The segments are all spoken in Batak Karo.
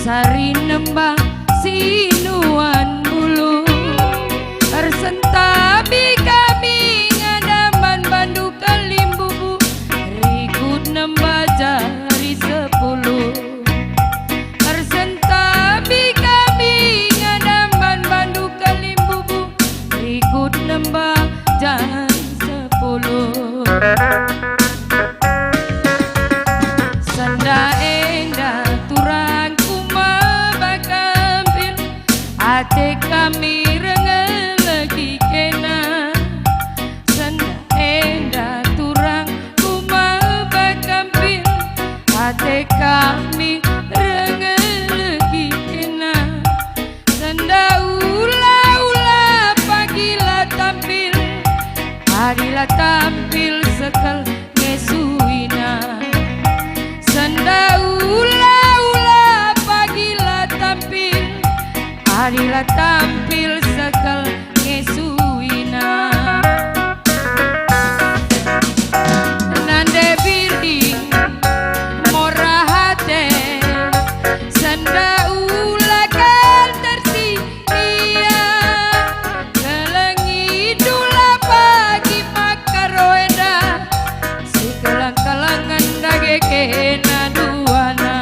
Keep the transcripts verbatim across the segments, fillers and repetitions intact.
Ari nembah si nuan bulu, ersentabi kami ngadaman bandu kalimbubu, rikut nembah jari sepuluh. Ersentabi kami ngadaman bandu kalimbubu, rikut nembah jari sepuluh. Senda enda turangku maba kampil, ate kami rengelegi kena. Senda enda turangku maba kampil, ate kami rengelegi kena. Senda ula-ula pagi la tampil, adi la tampil sekel nge suina. Senda ula-ula pagi la tampil, adi la tampil sekel nge suina. Nande biring mora ate, senda ula kal tersi ia, kelengi dula pagi maka roenda, si keleng-kelengen dage kena duana.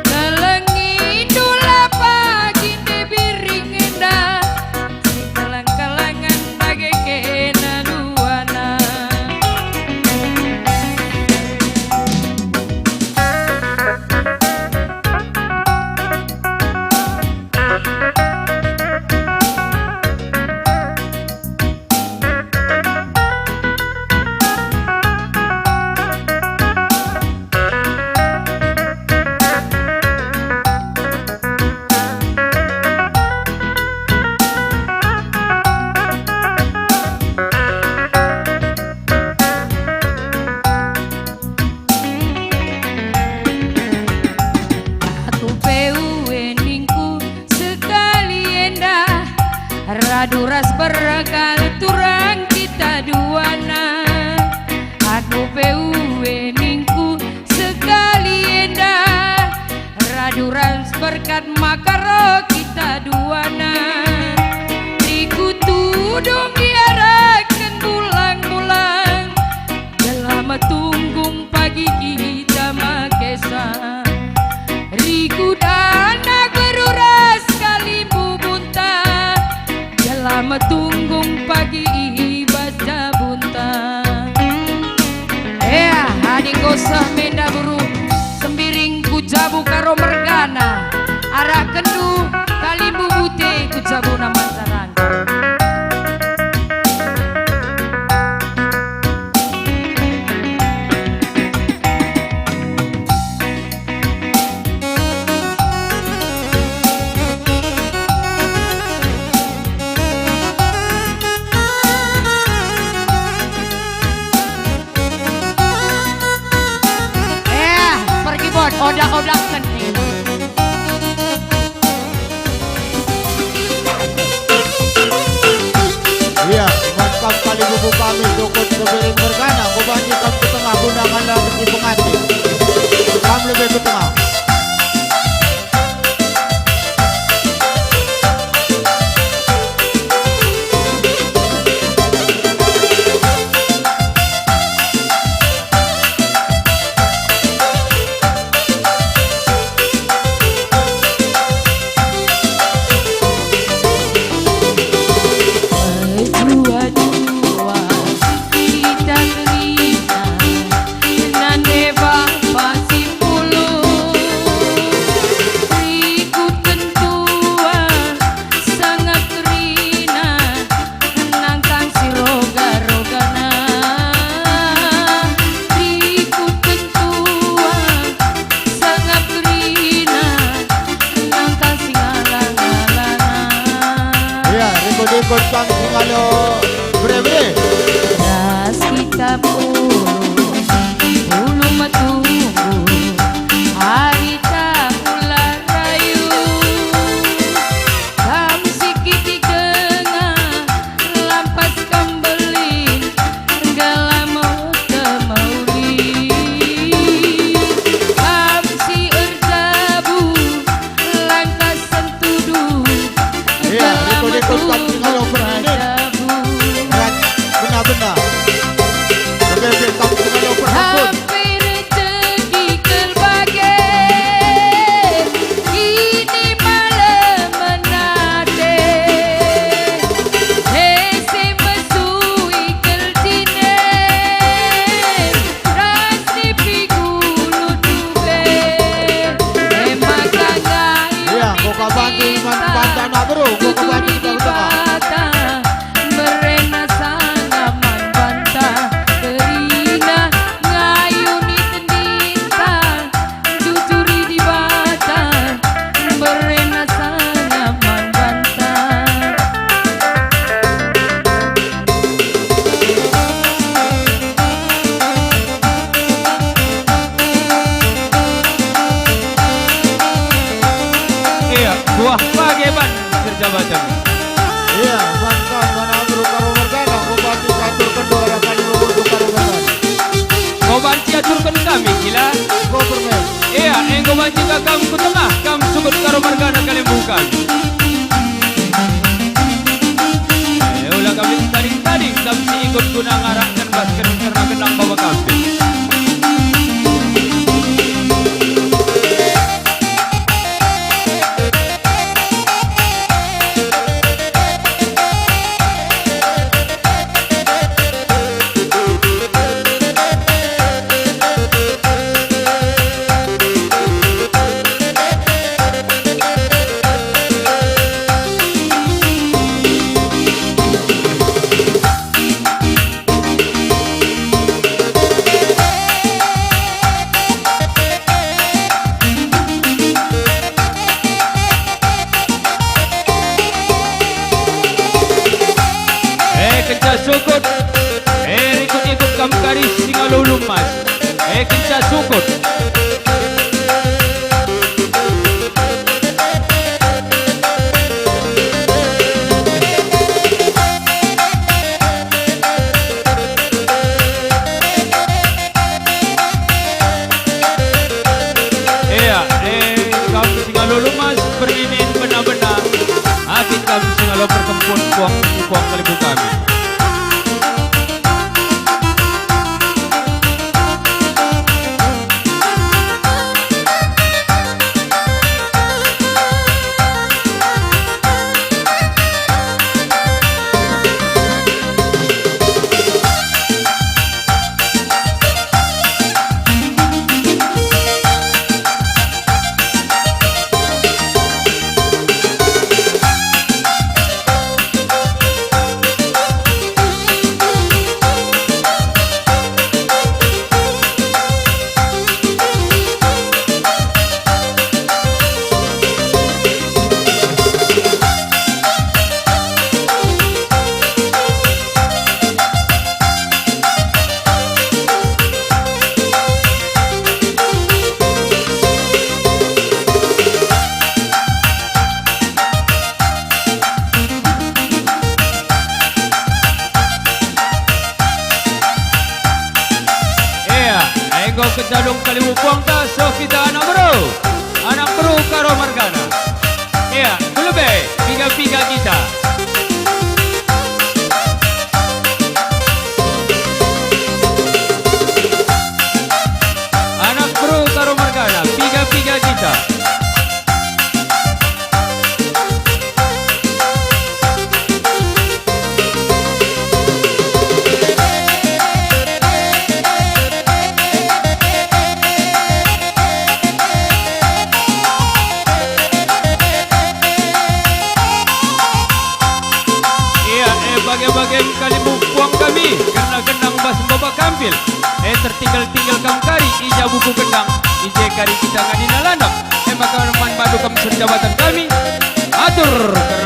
Kelengi dula pagi nde biring enda, si keleng-kelengen dage kena duana. Aku pe ue ningku sekali enda, radu ras berkat turang kita duana. Aku pe ue ningku sekali enda, radu ras berkat maka ro kita duana. Rikut tudung diaraken bulang-bulang, gelah metunggung pagi kita makesa. Rikut anak beru ras kalimbubunta, gelah metunggung pagi i bas jabunta. Ea, adi enggo seh menda beru Sembiring ku jabu Karo mergana, arakkenndu kalimbubu te ku jabuna Manca Rangga. Eh, pergi, Bot, odak-odakken nih. Iya, man kam kalimbubu kami, Jokot Sembiring mergana, kubanci kam ku tengah guna ngala bagi pengantin. Kam lebe ku tengah. Dua-dua kita kerina, nande bapa si pulung. Rikut kentua sangat kerina, nangkang si roga-rogana. Rikut kentua sangat kerina, nangkang si ngala-ngalana. Iya, rikut-rikut kang si ngalo bere-bere. Ras kita pulung, pulung metunggung, ari ta pula rayu. Kam si kitik denga, lampas kam mbelin, gelah mot kemauli. Kam si erjabu, Keban Serjabatan. Ia, man kam, man Amru Karo mergana, enggo banci aturken doa ras kalak Lumbung Karo mergana. Enggo banci aturken kami, kila? Enggo permen. Ia, enggo banci ka kam ku tengah, kam sukut Karo mergana kalimbubu kami. Eh, ula kami tading-tading, kam si ikut guna ngarakken basken kerna gendang baba kampil. Eh, kenca sukut. Eh, rikut-ikut kam kari Singalulu Mas. Eh, kenca sukut. Ia, eh, kam Singalulu Mas, perninin bena-bena. Akin kam Singalo perkempun puang, puang kalimbubu kami. Ia, enggo kejadung kalimbubu puangta, seh kita anak beru. Anak beru Karo mergana. Ia, ku lebe, piga-piga kita. Anak beru Karo mergana, piga-piga kita. Ia, eh, bage-bage kalimbubu puang kami, kerna gendang bas baba kampil. Eh, tertinggal-tinggal kam kari i ja buku gendang, i je kari kita ngadina landak. Eh, maka man bandu kam Serjabatan kami, atur.